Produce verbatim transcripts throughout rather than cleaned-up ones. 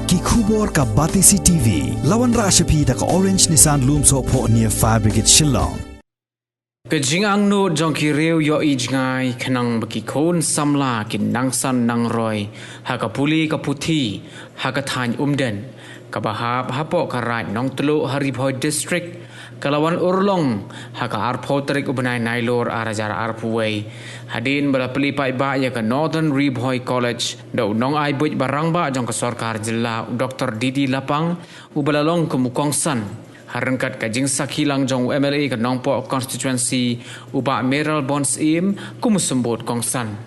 Ki khubor ka Batesi T V. La wanrah sha phi da ka Orange Nissan Lumsohphoh near Fire Brigade Shillong. Ka jingangnud jong ki riew ïohi jngai khnang ba ki khun samla kin nang san nang roi ha ka pule ka puthi ha ka thaiñ Umden kaba hap hapoh ka Raid Nongtluh ha Ri Bhoi District, ka la wan urlong ha ka arphew tarik u bnai Nailur ar hajar arphew wei, hadien ba la plie paidbah ïa ka Northern Ri Bhoi College da u nongai buit ba rangbah jong ka sorkar jylla, u Doktor D D Lapang, uba la long kum u kongsan ha ryngkat ka jingsakhi lang jong u M L A ka Nongpoh Constituency, u Bah Mayralborn Syiem, kum u symbud kongsan.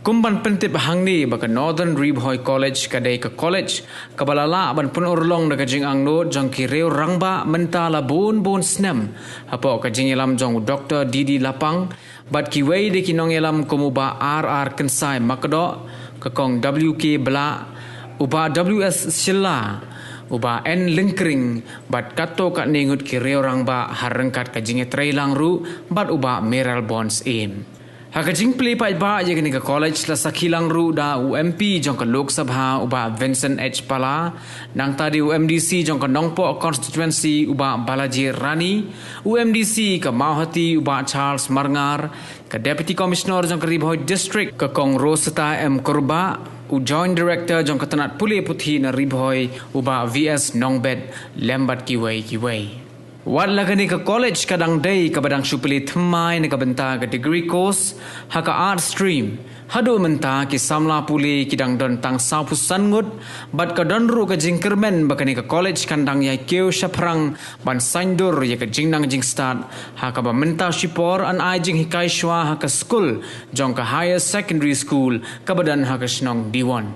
Kum ban pyntip hangne ba ka Northern Ri Bhoi College ka dei ka college kaba la lah ban pynurlong da ka jingangnud jong ki riew rangbah mynta la bun bun snem, hapoh ka jingïalam jong u Doktor D D Lapang bad kiwei de ki nongïalam kum u Bah R R Kynsai Makdoh, ka Kong W K Blah, u Bah W S Shylla, u Bah N Lyngkring, bad katto katne ngut ki riew rangbah ha ryngkat ka jingïatreilang ruh bad u Bah Mayralborn Syiem. Ha ka jingplie paidbah ïa kane ka college la sakhi lang ruh da u M P jong ka Lok Sabha, u Bah Vincent H Pala, nangta de u M D C jong ka Nongpoh Constituency, u Bah Balaji Rani, u M D C ka Mawhati, u Bah Charles Marngar, ka Deputy Commissioner jong ka Ri Bhoi District, ka Kong Rosetta M Kurbah, u Joint Director jong ka tnat pule puthi na Ri Bhoi, u Bah V S Nongbet, lem bad kiwei kiwei. Wat la kane ka college ka dang dei kaba dang shu plie thymmai na ka bynta ka degree course ha ka Arts Stream, haduh mynta ki samla pule ki dang don tang sawphew san ngut, bad ka don ruh ka jingkyrmen ba kane ka college kan dang ïai kiew shaphrang ban saiñdur ïa ka jingnang jingstad, ha kaba mynta shipor yn ai jinghikai shuwa ha ka skul jong ka Higher Secondary School kaba don ha ka shnong Diwon.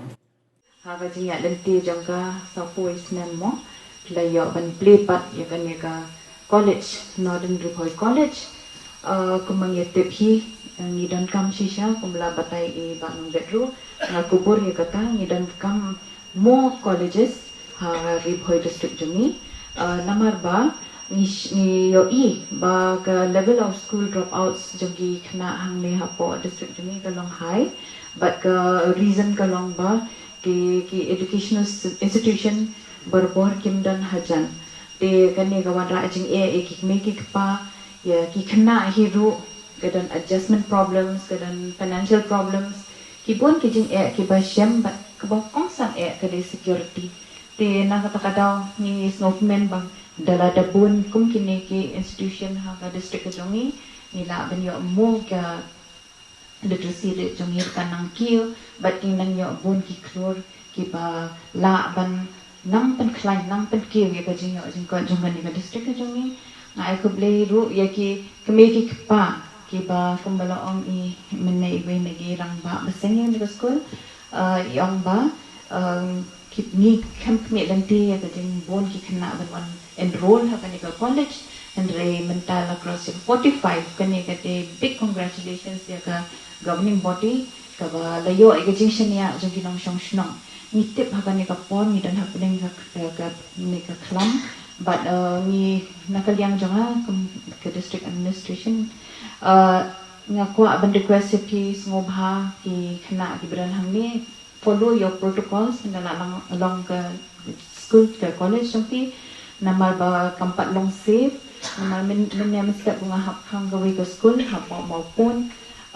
Ha ka jingïaid lynti jong ka sawphew wei snem mo, la ïoh ban plie pat ïa kane ka college, Northern Ri Bhoi College. Uh, kumba ngi tip hi, uh, ngi donkam shisha, kumba la batai i Bah Nongbet ruh, nga kubur ïa kata, ngi donkam more colleges ha Ri Bhoi District jong ngi. Uh, namar ba ngi sh-, ngi ïohi ba ka level of school dropouts jong ki khynnah hangne hapoh district jong ngi ka long high, bad ka reason ka long ba ki, ki educational s-, institution barabor kim don hajan. Te kane ka wanrah jingeh ïa ki kmie ki kpa, ïa ki khynnah hi ruh, ka don adjustment problems, ka don financial problems, ki bun ki jingeh kiba shem, bad kaba kongsan eh ka dei security. Te na kata ka daw ngi sngewkmen ba da lada bun kum kine ki institution ha ka district ka jong ngi, ngi lah ban ïoh mo ka literacy rate jong ngi kan nang kiew, bad kin nang ïoh bun ki khlur kiba lah ban nang pynkhlaiñ, nang pynkiew ïa ka jingïoh jingkoit jong kane ka district ka jong ngi. Nga ai khublei ruh ïa ki kmie ki kpa kiba kumba la ong i mynne iwei na ki rangbah ba seng ïa kane ka skul, uh, i ong ba, um, ki, ngi khlem khmih lynti ïa ka jingbun ki khynnah ban wan enroll ha kane ka college, hynrei mynta la cross ïa ka forty-five, kane ka dei big congratulations ïa ka governing body kaba la ïoh ïa ka jingshaniah jong ki nongshong shnong. Ngi tip ha kane ka por ngi don hapdeng ka, ka, kane ka khlam, bad, uh, ngi na ka liang jong nga kum ka district administration, uh, nga kwah ban request ïa phi sngewbha ki khynnah kiba don hangne, follow your protocols, ynda la long, long ka school, ka college jong phi, namar ba kam pat long safe, namar myn, mynne mynstep ba nga hap khang kawei ka school, hap mawpun,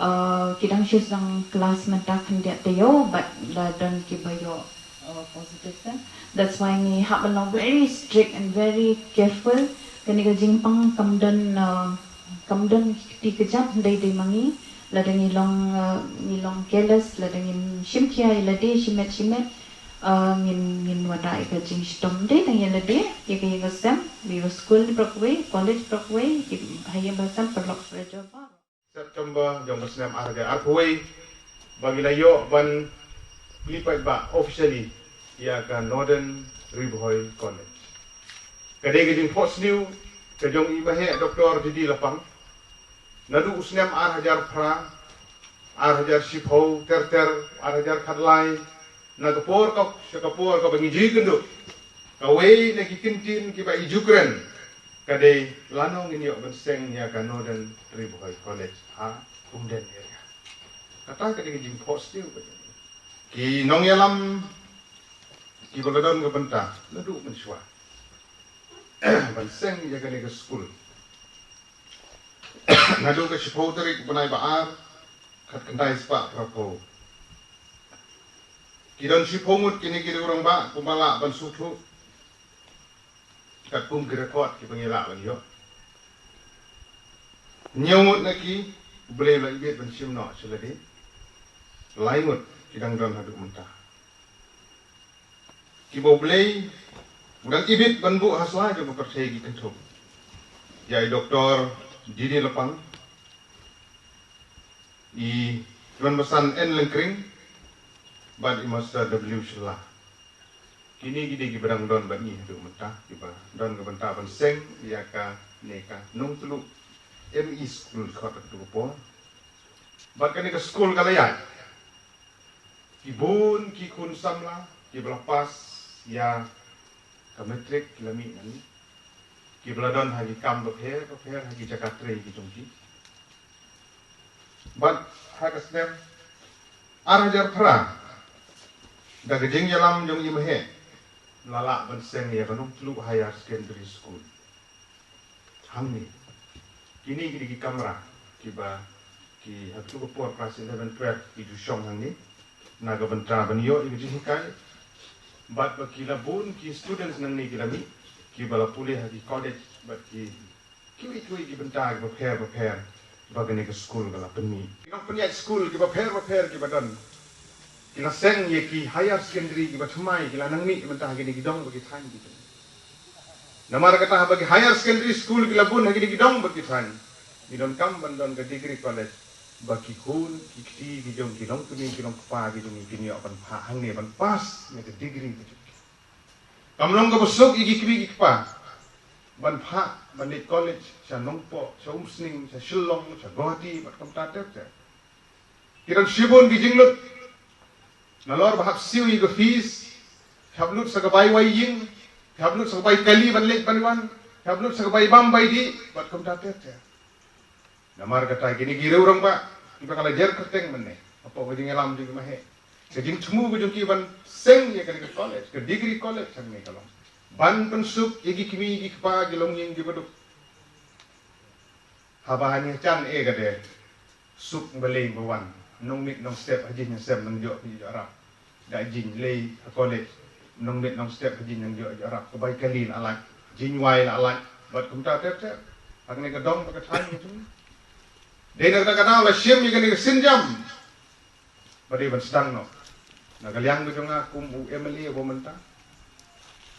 uh, ki dang shu sdang class mynta khyndiat taïew, bad la don kiba ïoh, uh, positive test. That's why ngi hap ban long very strict and very careful. Kane ka jingpang kam don, uh, kam don ki kti kjat, dei dei ma ngi, lada ngi long, uh, ngi long careless, lada ngim shim khia ïa lade shimet shimet, uh, ngin, ngin wanrah ïa ka jingshitom, dei tang ïa lade, ïa ka, ïa ka sem, ïa ka skul baroh kawei, college baroh kawei, ïa, ha ïing ha sem, paralok parajor baroh. September jong ka snem ar hajar arphew wei, ba ngi la ïoh ban plie paidbah officially ïa ka Northern Ri Bhoi College. Ka dei ka jingphohsniew ka jong i Bah Doktor D D Lapang. Naduh u snem ar hajar phra, ar hajar shiphew ter ter, ar hajar khatlai, na ka por ka, sha ka por kaba ngi ju ïakynduh, kawei na ki kyntien kiba i ju kren ka dei lano ngin ïoh ban seng ïa ka Northern Ri Bhoi College ha Umden area. Kata ka dei ka jingphohsniew ka jong ngi. Ki nongïalam Kiba la don ka bynta naduh mynshuwa ban seng ïa kane ka skul. Naduh ka shiphew tarik bnai ba ar, khatkhyndai spah phraphew. Ki don shiphew ngut kine ki riew rangbah kumba lah ban sngewthuh katkum ki record kiba ngi lah ban ïoh. Hynñiew ngut na ki U Blei u la ibit ban shim noh sha lade. Lai ngut ki dang don haduh mynta. Kiba U Blei u dang ibit ban buh ha sla jong ka pyrthei ki kynthup ïa i Doktor D D Lapang, i Tuan Basan N Lyngkring bad i Master W Shylla. Kine ki dei kiba dang don bad ngi haduh mynta, kiba don ka bynta ban seng ïa kane ka Nongtluh M E School khot ha kato ka por. Bad kane ka skul ka la ïaid. Ki bun ki khun samla kiba la pass ïa ka matric ki la mih nangne, kiba la don ha ki kam bapher bapher ha ki jaka trei ki jong ki. Bad ha ka snem ar hajar phra, da ka jingïalam jong i Maheh, la lah ban seng ïa ka Nongtluh Higher Secondary School hangne. Kine ki dei ki kamra kiba ki ha kato ka por class eleven, twelve ki ju shong hangne na ka bynta ban ïoh ïa ka jinghikai. Bad ba ki la bun ki students nangne ki la mih, kiba la pule ha ki college bad ki kiwei kiwei ki bynta kiba pher bapher ba kane ka skul ka la pynmih. Ki nongpynïaid skul kiba pher bapher kiba don, ki la seng ïa ki higher secondary kiba thymmai, ki la nang mih mynta ha kine ki dong bad ki thaiñ ki. Namar kata haba ki higher secondary school ki la bun ha kine ki dong bad ki thaiñ, ngi donkam ban don ka degree college ba ki khun ki kti ki jong ki longkmie ki longkpa ki jong ngi kin ïoh ban phah hangne ban pass ïa ka degree ka jong ki. Kam long kaba suk ïa ki kmie ki kpa ban phah ban leit college sha Nongpoh, sha Umsning, sha Shillong, sha Guwahati bad kumta ter ter. Ki don shibun ki jinglut. Nalor ba hap siew ïa ka fees, hap lut sa ka bai wai ïing, hap lut sa ka bai kali ban leit ban wan, hap lut sa ka bai bam bai dih bad kumta ter ter. Namar kata kine ki riew rangbah kiba nga la jer kyrteng mynne hapoh ka jingïalam jong i Maheh, ka jingthmu ka jong ki ban seng ïa kane ka college, ka degree college hangne ka long ban pynsuk ïa ki kmie ki kpa ki longïing kiba duk. Haba hangne jan eh ka dei suk balei ba wan, nongmit nongstep ha jingïaseng nongjoh pynjoh rap. Da jingleit ha college, nongmit nongstep ha jingïaseng nongjoh joh rap, ka bai kali la lait, jingwai la lait bad kumta ter ter. Hangne ka dong bad ka thaiñ ka jong ngi. Dei na kata ka daw la shim ïa kane ka sienjam ba dei ban sdang noh na ka liang ka jong nga kum u M L A uba mynta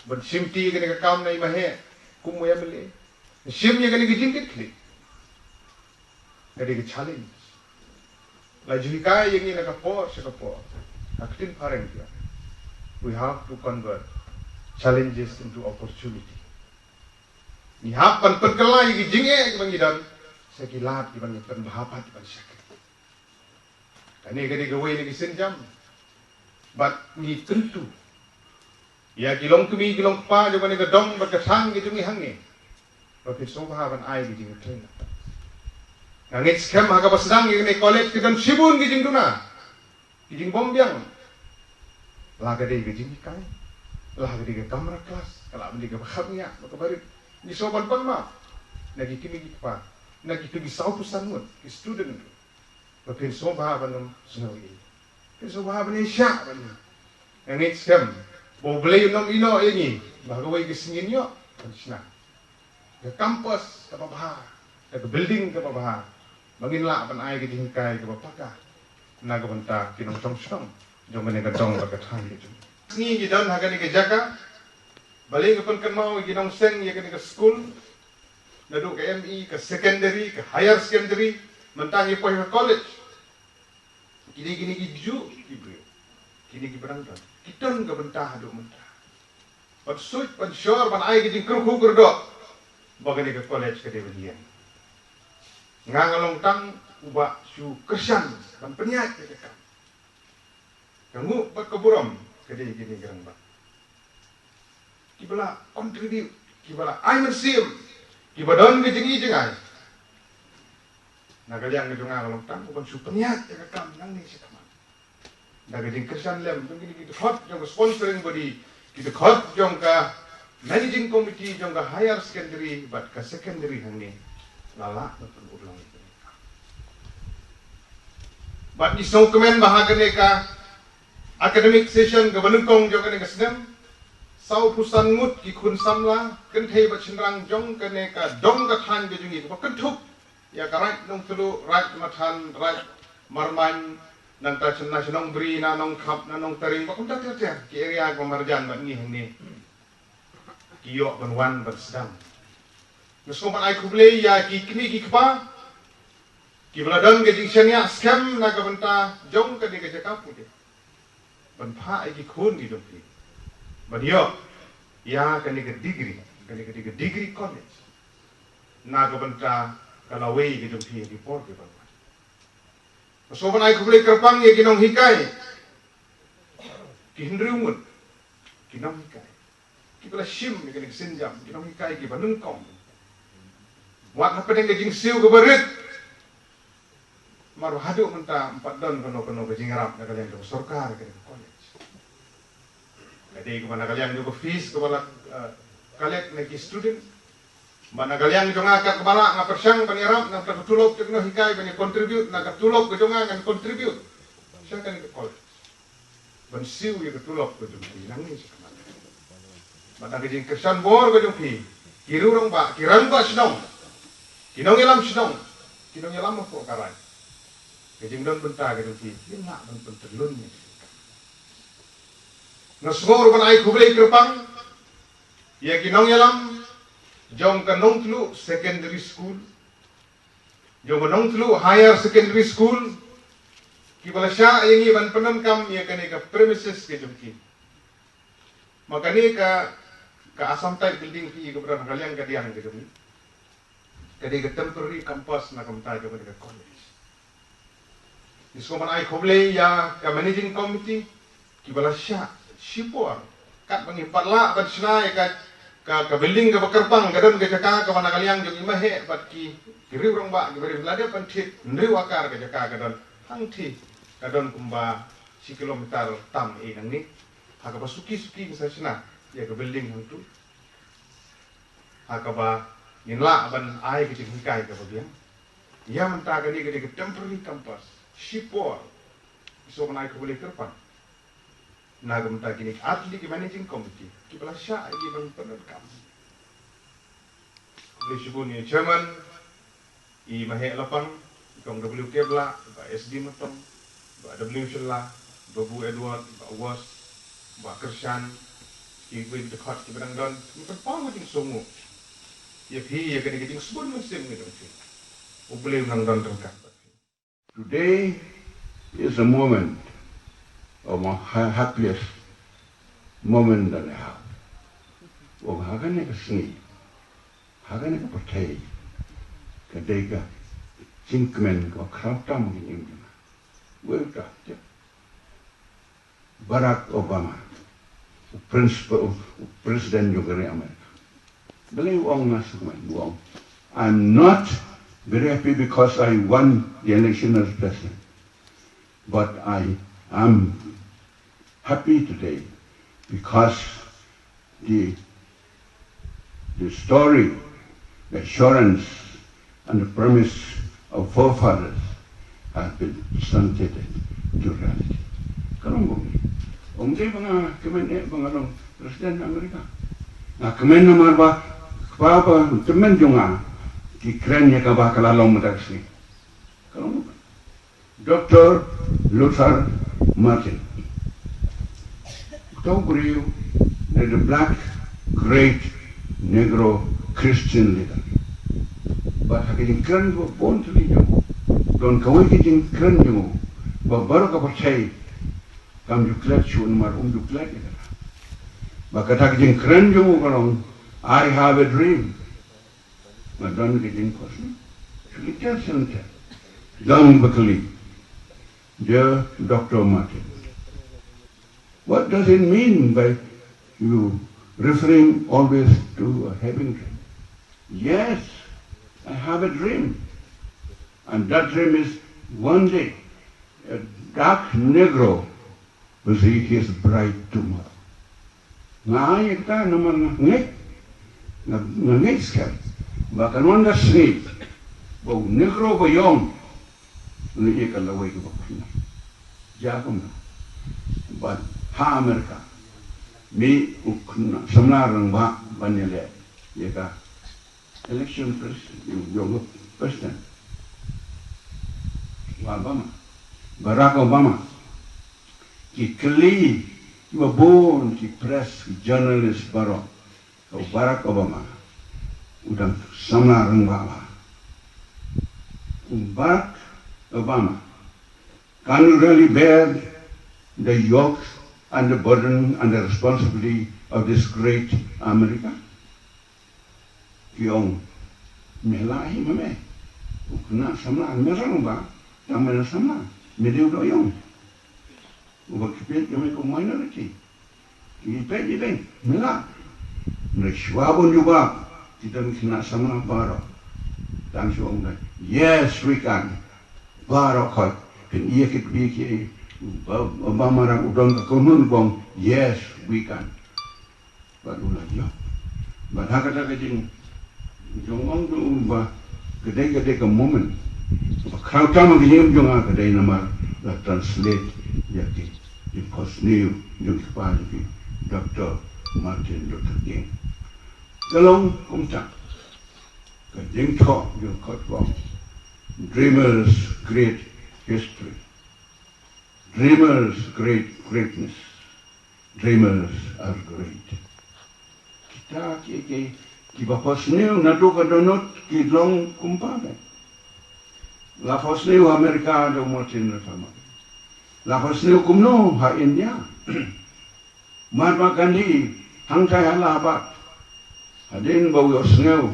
ban shimti ïa kane ka kam na i Maheh kum u M L A. Shim ïa kane ka jingkitkhlieh ka dei ka challenge. La ju hikai ïa ngi na ka por sha ka por, ka ktien phareng ki ong, we have to convert challenges into opportunity. Ngi hap ban pynkylla ïa ki jingeh kiba ngi don sha ki lad kiba ngi pynbha pat ban shakri. Kane ka dei kawei na ki sienjam. Bad ngi kyntu ïa ki longkmie ki longkpa jong kane ka dong bad ka thaiñ ka jong ngi hangne ba phin sngewbha ban ai ki jingtrei. Nga ngeit skhem ha kaba sdang ïa kane ka college ki don shibun ki jingduna, ki jingbym biang. La ka dei ka jinghikai, la ka dei ka kamra klas, ka la ka dei kaba khapngiah bad kaba rit. Ngi sngewbha ban pan map na ki kmie ki kpa, na kito ki sawphew san ngut ki student ruh ba phin sngewbha ban ym sngew ïeit, phin sngewbha ban ïaishah bad ngi. Nga ngeit skhem ba U Blei un ym ïehnoh ïa ngi ba ha kawei ka sngi ngin ïoh ban shna ka campus kaba bha, ka building kaba bha, ba ngin lah ban ai ka jinghikai kaba paka na ka bynta ki nongshong shnong jong kane ka dong bad ka thaiñ ka jong ngi. Ngi don ha kane ka jaka, balei nga pynkynmaw ïa ki nongseng ïa kane ka skul, naduh ka M E, ka secondary, ka higher secondary, mynta ngi poi ha college. Kine, kine ki juh ki briew, kine ki briew ki don ka bynta haduh mynta ban suit, ban shor, ban ai ka jingkyrkhu kyrdoh ba kane ka college ka dei ban ïeng. Nga, nga long tang uba shu kyrshan ban pynïaid ïa ka kam. Ka nguh bad ka burom ka dei kine ki rangbah kiba la contribute, kiba la ai mynsiem, kiba don ka jingi jingai. Na ka liang ka jong nga, nga long tang uban shu pynïaid ïa ka kam nangne shakhmat da ka jingkyrshan lem jong kine ki dkhot jong ka sponsoring body, Ki dkhot jong ka Managing Committee jong ka Higher Secondary bad ka Secondary hangne la lah ban pynurlong. Bad ngi sngewkmen ba ha kane ka academic session kaba nyngkong jong kane ka snem, sawphew san ngut ki khun samla kynthei bad shynrang jong kane ka dong ka thaiñ ka jong ngi kaba kynthup ïa ka Raid Nongtluh, Raid Mathan, Raid Marmain, nangta sha na sha Nongbri, na Nongkhap, na Nongtaring, bad kumta ter ter ki area kaba marjan bad ngi hangne, ki ïoh ban wan ban sdang. Nga sngewbha ban ai khublei ïa ki kmie ki kpa kiba la don ka jingshaniah skhem na ka bynta jong kane ka jaka pule ban phah ïa ki khun ki jong phi ban ïoh ïa kane ka degree, kane ka degree, degree college, na ka bynta ka lawei ka jong phi ha ki por ki ban wan. Nga sngewbha ban ai khublei kyrpang ïa ki nonghikai, ki hynriew ngut ki nonghikai kiba la shim ïa kane ka sienjam, ki nonghikai kiba nyngkong. Wat hapdeng ka jingsiew kaba rit, namar ba haduh mynta ym pat don kano kano ka jingïarap na ka liang jong ka sorkar ïa kane ka college. Ka dei kaba na ka liang jong ka fees kaba la, eh, collect na ki student. Bad na ka liang jong nga katba lah nga pyrshang ban ïarap na ka tulop jong ki nonghikai ban ïa contribute, na ka tulop ka jong nga ngan contribute sha kane ka college ban siew ïa ka tulop ka jong ki nangne shakhmat. Bad na ka jingkyrshan bor ka jong phi, ki riew rangbah, ki rangbah shnong, ki nongïalam shnong, ki nongïalam hapoh ka raid, ka jingdon bynta ka jong phi, phin lah ban pyntyllun ïa ka. Nga sngew ruh ban ai khublei kyrpang ïa ki nongïalam jong ka Nongtluh Secondary School, jong ka Nongtluh Higher Secondary School, kiba la shah ïa ngi ban pyndonkam ïa kane ka premises ka jong ki. Ma kane ka, ka Assam type building phi i kaba don ha ka liang ka diang ka jong ngi, ka dei ka temporary campus na ka bynta jong kane ka college. Ngi sngewbha ban ai khublei ïa ka managing committee kiba la shah shipor katba ngim pat lah ban shna ïa ka, ka, ka building kaba kyrpang, ka don ka jaka kaba na ka liang jong i Maheh bad ki, ki riew rangbah kiba rim la dep ban thied hynriew akar, ka jaka ka don hangthie, ka don kumba shi kilometer tam eh nangne. Ha kaba suki suki ngin sa shna ïa ka building hangtu, ha kaba ngin lah ban ai ka jinghikai kaba biang. Ïa mynta kane ka dei ka temporary campus shipor. Ngi sngewbha ban ai khublei kyrpang na ka bynta kine ki artylli ki managing committee kiba la shah ïa ngi ban pyndonkam. Khublei shibun ïa i chairman, i Maheh Lapang, i Kong W K Blah, i Bah S D Matong, i Bah W Shylla, i Bah Bu Edward, i Bah Wos, i Bah Kyrshan, kiwei ki dkhot kiba dang don. Ngi pynpaw ka jingsngewnguh ïa phi ïa kane ka jingsbun mynsiem ka jong phi. U Blei un nang don ryngkat bad phi. Today is a moment of my ha-, happiest moment that I have. Ong ha kane ka sngi, ha kane ka pyrthei, ka dei ka jingkmen kaba khraw tam ha ka jingim jong nga. Wei uta, Barack Obama, u principal, u president jong ka ri America. Balei u ong nga sngewkmen, u ong, "I'm not very happy because I won the election as president, but I am happy today because the, the story, the assurance and the promise of forefathers has been translated to reality." Ka long kumne. Ym dei ba nga kmen eh ba nga long president America. Nga kmen namar ba kpa bad tymmen jong nga ki kren ïa kaba ka la long mynta ka sngi. Ka long kumne. Doctor Luther Martin, uta u briew, the, the black great Negro Christian leader. Bad ha ka jingkren ba bun tylli jong u, don kawei ka jingkren jong u ba baroh ka pyrthei kam ju klet shuh namar um ju klet ïa kata. Bad kata ka jingkren jong u ka long, "I have a dream." Nga don ka jingkylli. Shu leit sha center. Don ba kylli. Dear Doctor Martin, what does it mean by you referring always to a having dream? Yes, I have a dream. And that dream is one day a dark Negro will see his bright tomorrow. Nga ïa kata namar nga ngeit, nga, nga ngeit skhem ba kan wan ka sngi ba u Negro ba ïong u la ïa ka lawei kaba khuslai. Ïa kumno? Bad ha America, mih u khynnah samla rangbah ban ïaleh ïa ka election president, ïa u president. Obama, Barack Obama. Ki kylli kiba bun, ki press, ki journalist baroh, ka u Barack Obama u dang samla rangbah ba. U Barack Obama, can you really bear the yoke and the burden and the responsibility of this great America? Ki ong, me lah hi ma me. U khynnah samla, me rangbah, tang me la samla, me dei u dohïong. Uba ki peit ïa me kum minority. Ki peit ïa me, me lah. Hynrei shuwa ban jubab, ki don ki khynnah samla baroh, tang shu ong, yes, we can. Baroh khoit, pynïaid ki, ki, ba, ba marak u don ka kynhun bong, yes, we can. Bad u la jop. Bad ha kata ka jing, jong ong tu ba ka dei, ka dei ka moment ba khraw tam ka jingim jong nga, ka dei namar la translate ïa ki jingphohsniew jong ki kpa jong ki, Doctor Martin Luther King. Ka long kumta ka jingthoh jong ka kot bong, dreamers create history, dreamers create greatness, dreamers are great. Kita ki, ki, kiba phohsniew naduh ka dohnud ki long kumpa ne. La phohsniew ha America da u Martin Luther King. La phohsniew kumno ha India. Mahatma Gandhi hangtai ha Allahabad. Hadien ba u ïohsngew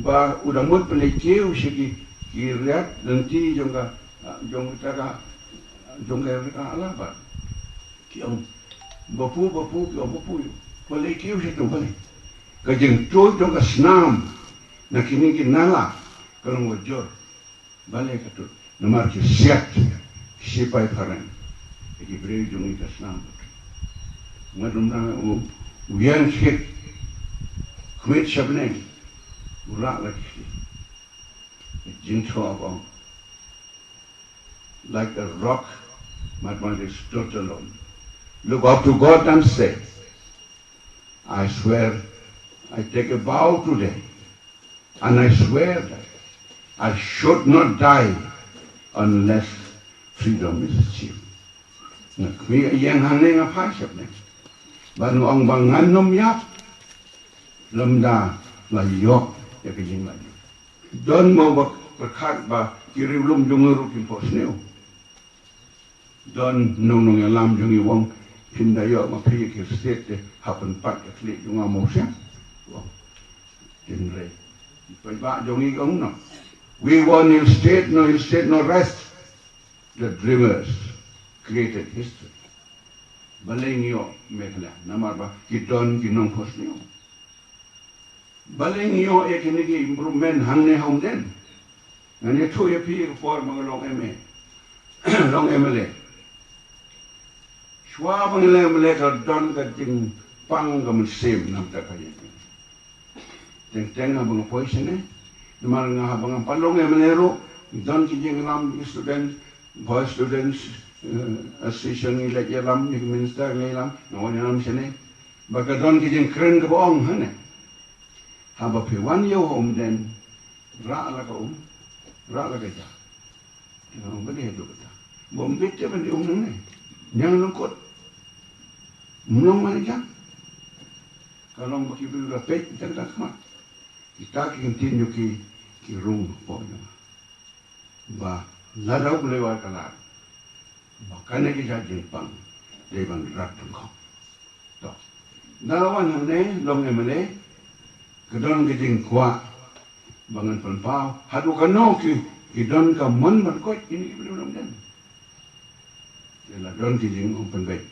ba u dang mut ban leit kiew sha ki, ki riat lynti jong ka, jong ka, jong ka riat Allahabad. Ki ong, bapu, bapu, ki ong, bapu, balei kiew sha tu, balei? Ka jingtuid jong ka snam na kine ki nala ka long ba jur. Balei ka tuid? Namar ki siat ki sipai phareng ïa ki briew jong ngi ka snam. Nga dum na u, u ïeng shit khmih sha bneng, u rah la ki. Jingthoh ba ong, like a rock, Mahatma Gandhi stood alone, look up to God and say, I swear, I take a vow today, and I swear that I should not die unless freedom is achieved. Nga khmih ïeng hangne, nga phai sha bneng, bad nga ong ba ngan ym ïap lymda la ïoh ïa ka jinglaitluid. Don mo ba pyrkhat ba ki riewlum jong ngi ruh kin phohsniew? Don nong nongïalam jong ngi u ong, phin da ïoh ma phi ïa ki state te, hap ban pat ïa ka khlieh jong nga, mo shem? U ong, hynrei ki paidbah jong ngi ki ong, no. We won Hill State, no Hill State, no rest. The dreamers created history. Balei ngi ïoh Meghalaya? Namar ba ki don ki nongphohsniew. Balei ngi ïoh ïa kine ki improvement hangne ha Umden? Ngan ïathuh ïa phi, ïa ka por ba nga long M A, long M L A. Shuwa ba nga long M L A ka don ka jingpang ka mynsiem na ka bynta ka ïing. Teng teng haba nga poi shane, namar nga haba nga pat long M L A ruh, don ki jingïalam ki student, Boy Students, eh, Association, ngi leit ïalam, ngi minister ngi ïalam, nga wan ïalam shane. Ba ka don ki jingkren kaba ong hangne, haba phi wan ïew ha Umden, rah la ka um, rah la ka ja. Nga ong, balei haduh katta? Bym bit te ban ïew um nangne. Ñiang lyngkut. Ym long mane jam. Ka long ba ki briew la peit tang tang khmat. Kita ki ktien jong ki, ki rung hapoh jong nga. Ba lada U Blei u ai ka lad, ba kane ka jait jingpang dei ban rat tyngkhong. To, da la wan hangne long M L A, ka don ka jingkwah ba ngan pynpaw haduh kano ki, ki don ka mon ban koit kine ki briew nongdem. Te la don ki jingong pynbeit.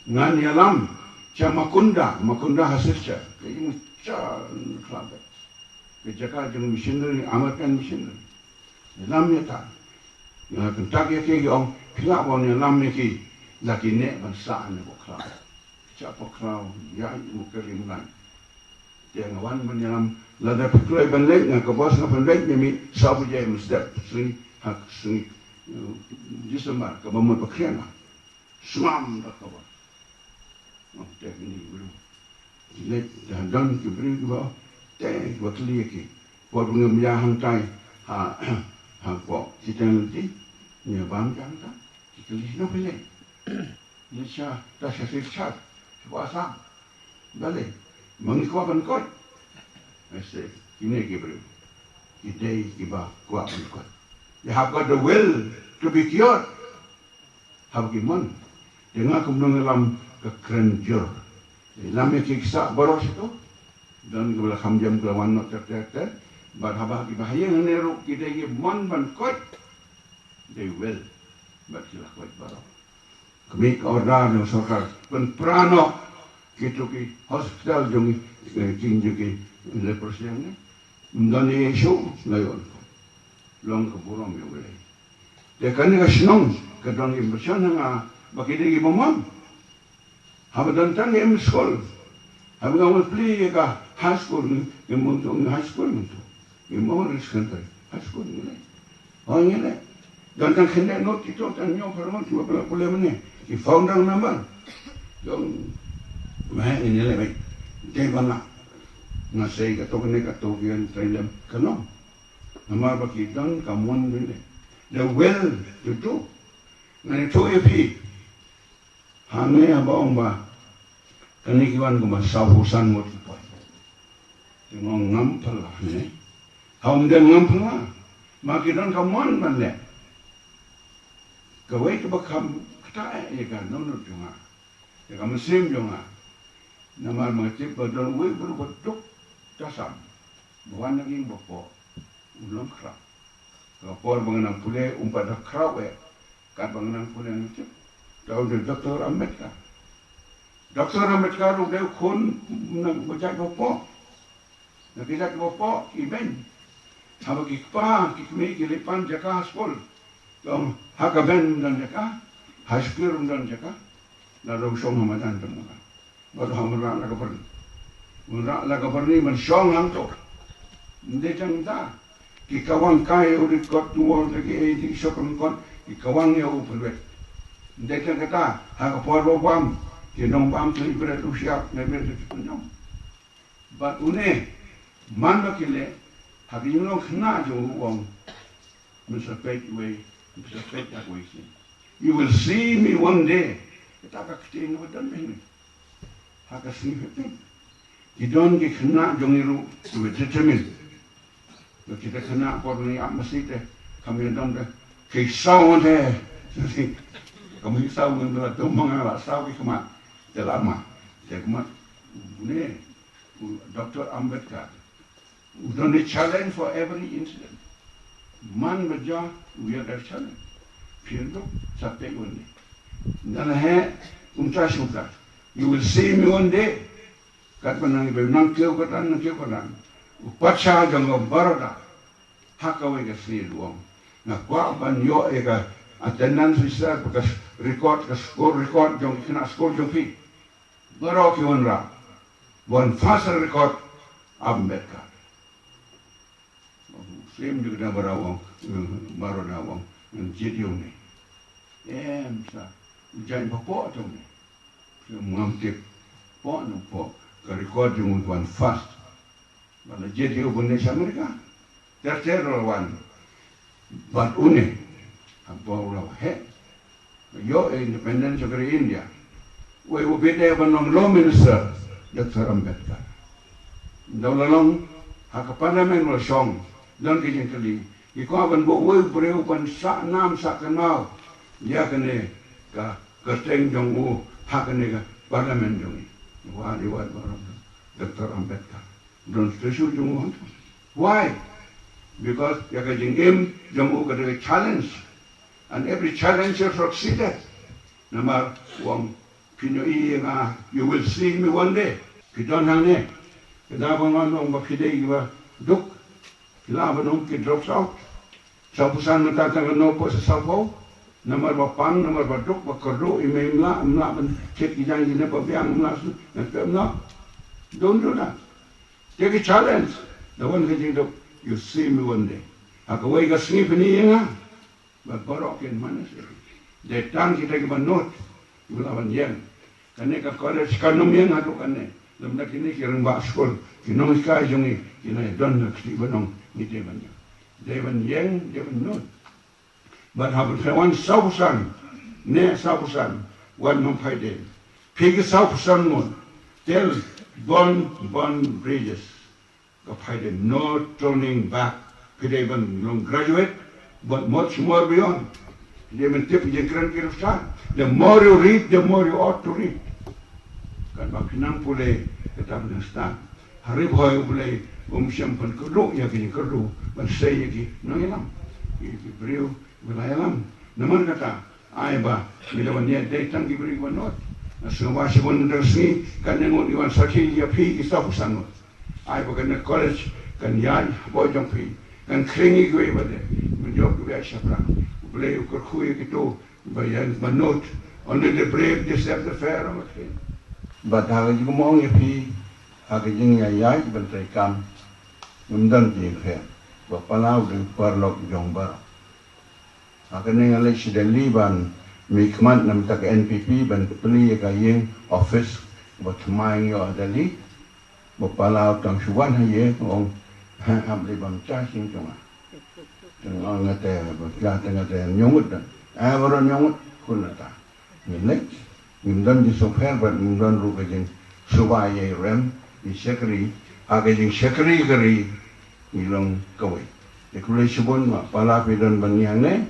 Ngan ïalam sha Makunda, Makunda ha Silchar, ka ïing Silchar khlabeit. Ka jaka jong missionary, American missionary. Ïalam ïa ta. Nga kyntait ïa ki, ki ong, phi lah ban ïalam ïa ki, la ki neh ban sah ne ba khlabeit. Shah pakraw ïa u ka rim lai. Te nga wan ban ïalam lada phi kloi ban leit, nga ka bos nga pynbeit ïa me saw baje mynstep, sngi ha sngi, eh, December kaba mut ba khriat nga. Sngewbha da kaba. Oh, te kine ki briew. Leit da don ki briew kiba, te kiba kylli ïa ki. Por ba ngam ïa hangtai ha, ha pok ki tang ti, ïa bam jang ta, ki kylli na phi leit. Ni sha, ta sha sir sha, sha Assam. Balei? Ma ngi kwah ban koit. I say, kine ki briew, ki dei kiba kwah ban koit. They have got the will to be cured. Haba ki mon. Te nga kum nongïalam ka kren jur. Ïalam ïa ki ksa baroh shi to. Don kiba la kham jam, kiba la wan noh ter ter ter. Bad haba kiba ha ïing hangne ruh ki dei ki mon ban koit. They will. Bad ki la koit baroh. Kmie, ka order jong sorkar pynpra noh kito ki hospital jong, eh, jong ki leprosy hangne. Ym don issue, la ïoh. Long ka burom ïa U Blei. Te kane ka shnong ka don ki mission ha nga ba ki dei kiba mon. Haba don tang ki im skul, haba nga wan plie ïa ka high school, ngi, ngi mon to, ngi high school mon to. Ngi mon secondary, high school ngi leh. Oh, ngi leh. Don tang khyndiat ngut, ki to tang hynñiew phaw ngut kiba la pule mynne, ki founder member. Jong me ngi leh beit. Te ba nga, nga sei kato kane kato ki ïan trei lem ka long. Namar ba ki don ka mon ban leh, the will to do. Ngan ïathuh ïa phi. Hangne haba ong ba kane ki wan kumba sawphew san ngut ki poi. Te nga ong ngam phylla ne. Ha, ym don ngam phylla. Ma ki don ka mon ban leh. Kawei kaba kham ktah eh ïa ka dohnud jong nga, ïa ka mynsiem jong nga. Namar ma nga tip ba don uwei u briew ba duk tasam, ba wan na ïing ba poh, u long khraw. Ka por ba nga nang pule um pat da khraw eh. Katba nga nang pule nga tip, da u dei Doctor Ambedkar. Doctor Ambedkar u dei u khun na ka jaid ba poh. Na ka jaid ba poh, ki beiñ. Haba ki kpa ki kmie ki leit pan jaka ha skul, to ha ka beiñ ym don jaka, ha skul ym don jaka. La dei u shong ha madan jong u. Bad u wanrah la ka byrni. Wanrah la ka byrni ban shong hangto. Ym dei tang ta, ki kawang kai ïa u record wall, ki ei, ki shong record, ki kawang ïa u pynwit. Ym dei tang kata, ha ka por ba bam, ki nongbam ki leit bret u shyiap, leit bret u shyiap. Bad une, man ba ki leh, ha ka jinglong khynnah jong u, u ong, mynta peit wei, mynta peit da kawei sien. You will see me one day. Kata ka ktien kaba don mynne ha ka sngi February. Ki don ki khynnah jong ngi ruh kiba determined. Ba kita khynnah por ngi ap masi te, kam ïa don te, ki saw te. Kam ïa saw ngi la dum ma nga la saw ki khmat. Te la ma, te khmat. Une u Doctor Ambedkar u don a challenge for every incident. Man ba jia u ïa da challenge. Phi ïa duk sa peit one day. Nda la heh, kumta shuh kumta. You will see me one day. Katba nang, iba nang kiew katan, nang kiew katan. U patsha jong ka Baroda ha kawei ka sngi u ong, nga kwah ban ïoh ïa ka attendance register, ka record, ka score record jong ki khynnah skul jong phi. Baroh ki wanrah. Wan first record Ambedkar. Shem ju kata Baroda u ong, Baroda u ong, ngan jied ïa une. Em sa, u jaiñ ba poh te une. Shem, ngam tip. Poh ne ym poh, ka record jong u wan first. Ba la jied ïa u ban leit sha America. Ter ter la wan. Bad une, haba u la heh, ïoh independence jong ka ri India, uwei uba bit eh ban long Law Minister, Doctor Ambedkar. Ynda u la long ha ka Parliament u la shong, don ki jingkylli, ki kwah ban buh uwei u briew ban sah nam sah kynmaw ïa kane ka kyrteng jong u ha kane ka Parliament jong ngi. Wad, wad, wad, Doctor Ambedkar. Don statue jong u hangto. Why? Because ïa ka jingim jong u ka dei ka challenge. And every challenge he succeeded. Namar u ong, phin ïohi ïa nga, you will see me one day. Phi don hangne. Ka dei ba ngan ong ba phi dei kiba duk. Phi lah ban ong ki drops out. Sawphew san mynta tang ka nongpoi sa sawphew. Namar ba pang, namar ba duk, ba kyrduh, i mei mla, mla ban thied ki jaiñ ki ne ba biang, mla su, na pep mla. Don't do that. Take a challenge. Da wan ka jingduk, you see me one day. Ha kawei ka sngi phin ïeng ha. Ba baroh kin manage. Dei tang kita kiba nud, kiba lah ban ïeng. Kane ka college kan ym ïeng haduh kane. Lymda kine ki rangbah skul, ki nonghikai jong ngi, ki la don na kti ba nong ngi dei ban ïeng. Dei ban ïeng, dei ban nud. Bad haba phi wan saw phew san, ne saw phew san, wan nong phaidien. Phi ki saw phew san ngut, tel bun bun bridges. Ka phaidien, no turning back. Phi dei ban long graduate, but much more beyond. Phi dei ban tip ïa ki jingkren ki rafsan. The more you read, the more you ought to read. Katba phi nang pule, kata ban stad. Ha ri bhoi U Blei um shym pynkyrduh ïa ki jingkyrduh ban sei ïa ki nongïalam, ïa ki briew ba la ïalam. Namar kata, ai ba ngi da ban ïa dei tang ki briew ba nud. Nga sngewbha shibun, dang sngi kan ïa ngut ngi wan sakhi ïa phi ki saw phew san ngut. Ai ba kane college kan ïaid hapoh jong phi, kan khring ïa kiwei ba dei, ban ïoh kiwei shaphrang. U Blei u kyrkhu ïa kito ba ïaid ba nud. Only the brave deserve the fair, ong ka ktien. Bad ha ka jingmong ïa phi, ha ka jingïaid ban trei kam, ngim don jingpher. Ba palau dei paralok jong baroh. Ha kane nga leit sha Delhi ban mihkhmat na bynta ka N P P, ban plie ïa ka ïing office ba thymmai ngi ïoh ha Delhi. Ba palau tang shu wan ha ïing, ong, ha, ha, bli bam cha sing jong nga. Tang ong nga te ba cha, tang nga te ñiewngud dan. Eh, baroh ñiewngud, khun nata. Ngi leit, ngim don jingsngewpher bad ngim don ruh ka jingsuba ïa i rem, i shakri, ha ka jingshakri ka ri, ngi long kawei. Te khublei shibun, ma pala phi don ban ïa ngi,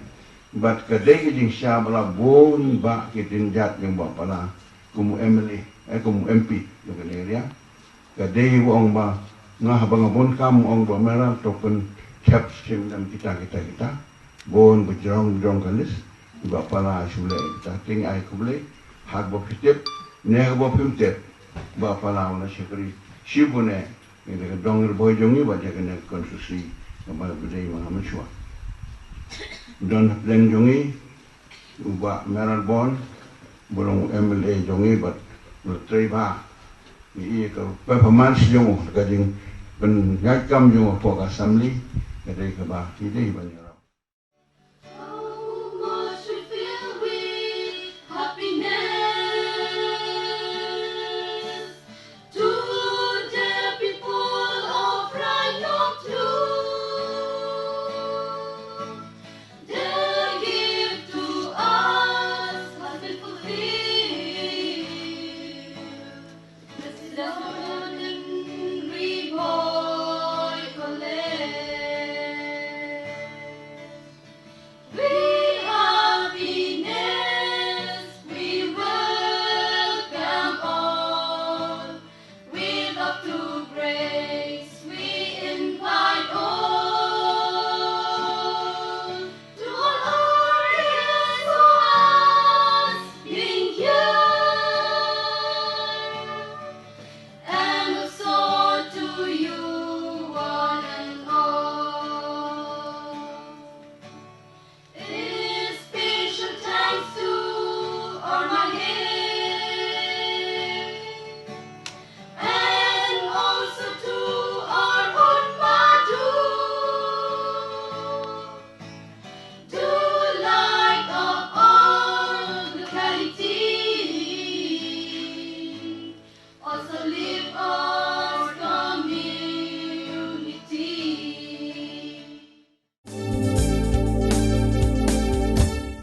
bad ka dei ka jingshisha ba la bun bah ki kynjat jong bah pala, kum u M L A, eh, kum u M P jong ka area. Ka dei ba ong ba nga haba nga bun kam, ong ba mera to pynthep shim dang kita, kita, kita. Bun ba jrong, jrong ka list. Bah pala shu leh kita, te ngi ai khublei. Haba phi tip, ne haba phim tip, bah pala u la shakri shibun eh. Ngi da ka dong Ri Bhoi jong ngi bad ïa kane ka konstituensi kaba dei ma nga mynshuwa. Don hapdeng jong ngi u Bah Mayralborn, ba long u M L A jong ngi bad u la trei bha. Ngi ïohi ka performance jong u, ka jingpynïaid kam jong u hapoh ka assembly, ka dei kaba ngi dei ban ïarap. How much we feel with happiness to the people of Raitok too. The gift to us has been fulfilled. This is